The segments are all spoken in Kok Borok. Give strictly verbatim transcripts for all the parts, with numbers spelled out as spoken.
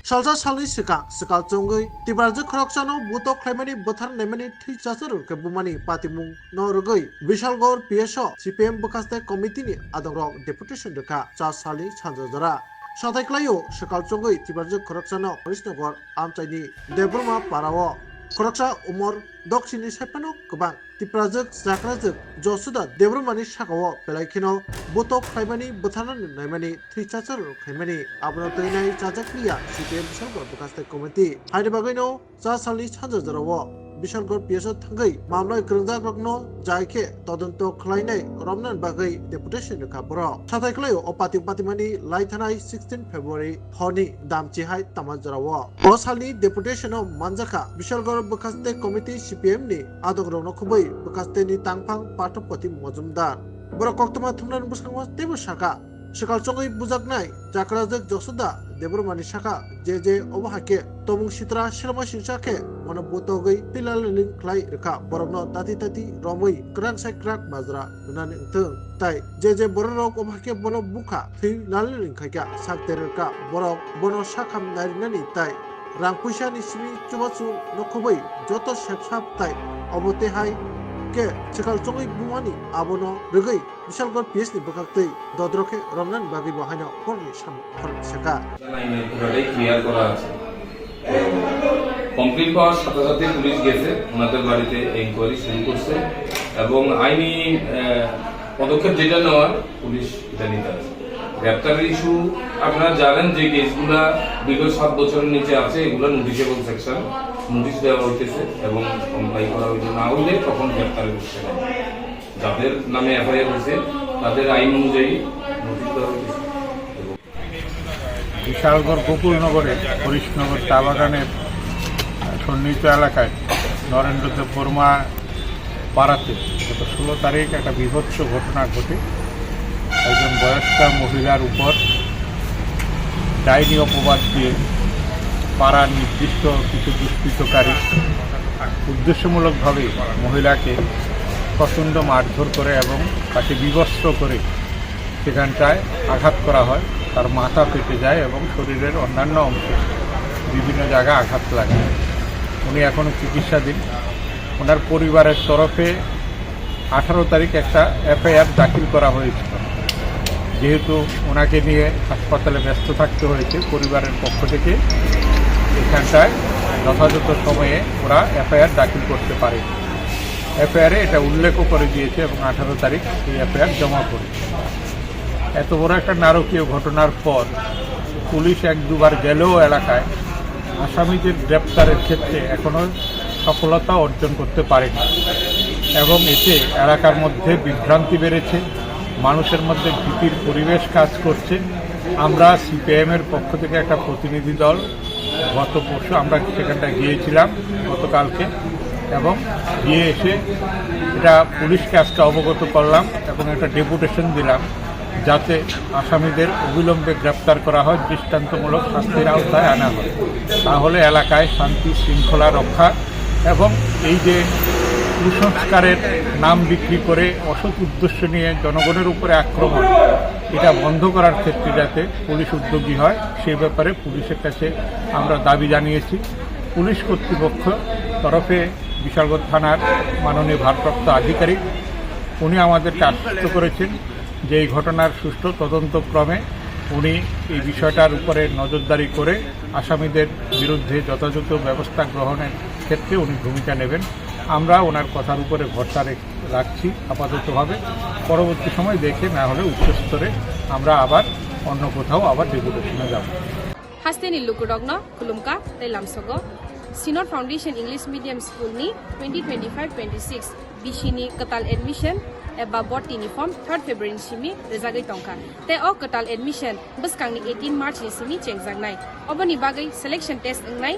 Salsa salni swkang swkal chongwi Tiprajwk khoroksano butok khlaimani bwthar naimani thwi chachar rwkhe bumani patimung no rwgwi Bishalgarh P S o C P M bwkhaste committee ni adongrok deputation rwkha cha salni sanja jora. Satai klaio swkal chongwi Tiprajwk khoroksano Harishnagar amchaini Debbarma parao khoroksa umor doksini saipano kwbang Tiprajwk chakrajwk Josuda Debbarmani sakao belai kheno butok khlaimani bwtharnani naimani thwi chachar khaimani. Abono twi nai chajak liya C P M Bishalgarh bwkhaste committee. Haini bagwino cha salni sanja jorao Bishalgarh P S o thangwi mamlai kwrwngjakrokno jai khe todonto khlainai romnani bagwi deputation rwkha borok. Satai khlaio o pating patimani lai thanai sixteen February horni damchi hai tama jorao. O salni deputation o manjakha Bishalgarh bwkhaste committee C P M ni adongrokno khubui bwkhaste ni tangphang Pathopati Mojumdar. Borok koktwma thumnani bwskango teibo saka. Swkal chongwi bujaknai chakrajwk Josuda Debbarmani sakha, je je obo hakhe tongmung sitra selma singsa khe bono butogwi thwi lalailing khlai rwkha, borokno tati tati romwi kwrak sai kwrak majra rwnani wngthung. Tai je je bororok obo hakhe bono bukha thwi lalailing khaikha sak ter rwkha, borok bono sakham narinani tai rang puisa ni simi chubachu no khubui joto sepsap tai obo tei hai khe swkal chongwi bumani abono rwgwi Bishalgarh P S ni bwkhaktwi dodrok khe romnani bagwi bo haino khoroknwi samung khoroknwi saka. Lainai puratai clear করা আছে। কমপ্লেন পাওয়ার সাথে সাথে পুলিশ গেছে, ওনাদের বাড়িতে এনকোয়ারি শুরু করছে এবং আইনি, আহ, পদক্ষেপ যেটা নেওয়ার পুলিশ এটা নিতে আছে। গ্রেপ্তারের ইস্যু আপনারা জানেন যে কেসগুলা বিগত সাত বছরের নিচে আছে, এগুলো নোটিশেবল সেকশন, নোটিশ দেওয়া হইতেছে এবং কমপ্লাই করা হইতে না হইলে তখন গ্রেপ্তারের বিষয় হবে। যাদের নামে এফআইআর হয়েছে তাদের আইন অনুযায়ী নোটিশ দেওয়া হয়েছে। বিশালগড় গোকুলনগরে হরিশনগর চা বাগানের সন্নিহিত এলাকায় নরেন্দ্র দেব বর্মা পাড়াতে গত ষোলো তারিখ একটা বীভৎস ঘটনা ঘটে। একজন বয়স্কা মহিলার উপর ডাইনি অপবাদ দিয়ে পাড়ার নির্দিষ্ট কিছু দুষ্কৃতকারী উদ্দেশ্যমূলকভাবেই মহিলাকে প্রচণ্ড মারধর করে এবং তাকে বিবস্ত্র করে সেখানটায় আঘাত করা হয়। তার মাথা ফেটে যায় এবং শরীরের অন্যান্য অংশে বিভিন্ন জায়গায় আঘাত লাগে। উনি এখনও চিকিৎসাধীন। ওনার পরিবারের তরফে আঠারো তারিখ একটা এফআইআর দাখিল করা হয়েছিল। যেহেতু ওনাকে নিয়ে হাসপাতালে ব্যস্ত থাকতে হয়েছে, পরিবারের পক্ষ থেকে এখানটায় যথাযথ সময়ে ওরা এফআইআর দাখিল করতে পারে। এফআইআরে এটা উল্লেখও করে দিয়েছে এবং আঠারো তারিখ এই এফআইআর জমা পড়েছে। এত বড় একটা নারকীয় ঘটনার পর পুলিশ এক দুবার গেলেও এলাকায় আসামিদের গ্রেপ্তারের ক্ষেত্রে এখনো সফলতা অর্জন করতে পারেনি এবং এতে এলাকার মধ্যে বিভ্রান্তি বেড়েছে, মানুষের মধ্যে ভীতির পরিবেশ কাজ করছে। আমরা সিপিআইএম এর পক্ষ থেকে একটা প্রতিনিধি দল গত পরশু আমরা সেখানটা গিয়েছিলাম গতকালকে এবং গিয়ে এসে এটা পুলিশকে আজকে অবগত করলাম এবং একটা ডেপুটেশন দিলাম যাতে আসামিদের অবিলম্বে গ্রেপ্তার করা হয়, দৃষ্টান্তমূলক শাস্তির আওতায় আনা হয়। তাহলে এলাকায় শান্তি শৃঙ্খলা রক্ষা এবং এই যে কুসংস্কারের নাম বিক্রি করে অসৎ উদ্দেশ্য নিয়ে জনগণের উপরে আক্রমণ, এটা বন্ধ করার ক্ষেত্রে যাতে পুলিশ উদ্যোগী হয়, সেই ব্যাপারে পুলিশের কাছে আমরা দাবি জানিয়েছি। পুলিশ কর্তৃপক্ষ তরফে বিশালগড় থানার মাননীয় ভারপ্রাপ্ত আধিকারিক, উনি আমাদেরকে আশ্বস্ত করেছেন যে এই ঘটনার সুষ্ঠু তদন্তক্রমে উনি এই বিষয়টার উপরে নজরদারি করে আসামিদের বিরুদ্ধে যথাযথ ব্যবস্থা গ্রহণের ক্ষেত্রে উনি ভূমিকা নেবেন। আমরা ওনার কথার উপরে ভরসা রেখ-, রাখছি আপাততভাবে। পরবর্তী সময় দেখে না হলে উচ্চ স্তরে আমরা আবার অন্য কোথাও আবার ডেপুটেশনে যাব। Hasteni lukurokno khulumkha tei lamsogo Synod Foundation English Medium School ni twenty twenty-five twenty-six B C ni kwtal admission eba botini form third February ni simi rwjagwi tongkha. Tei o kwtal admission bwskangni eighteen March ni simi chengjaknai. Oboni bagwi selection test wngnai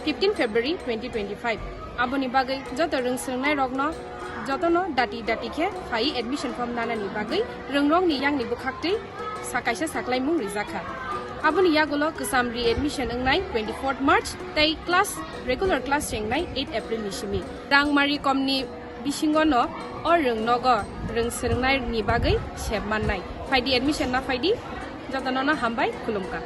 fifteen February twenty twenty-five. Aboni bagwi joto rwngswrwngnairokno jotono dati dati khe phaiwi admission form nanani bagwi rwngrokni yakni bwkhaktwi sa kaisa saklaimung rijakkha. Aboni yagulo kwcham re-admission wngnai twenty-fourth March tei class, regular class chengnai eight April ni simi. Rangmari komni bisingono o rwngnogo rwngswrwngnaini bagwi sep mannai. Phaidi, admission na phaidi, jotonono hambai, khulumkha.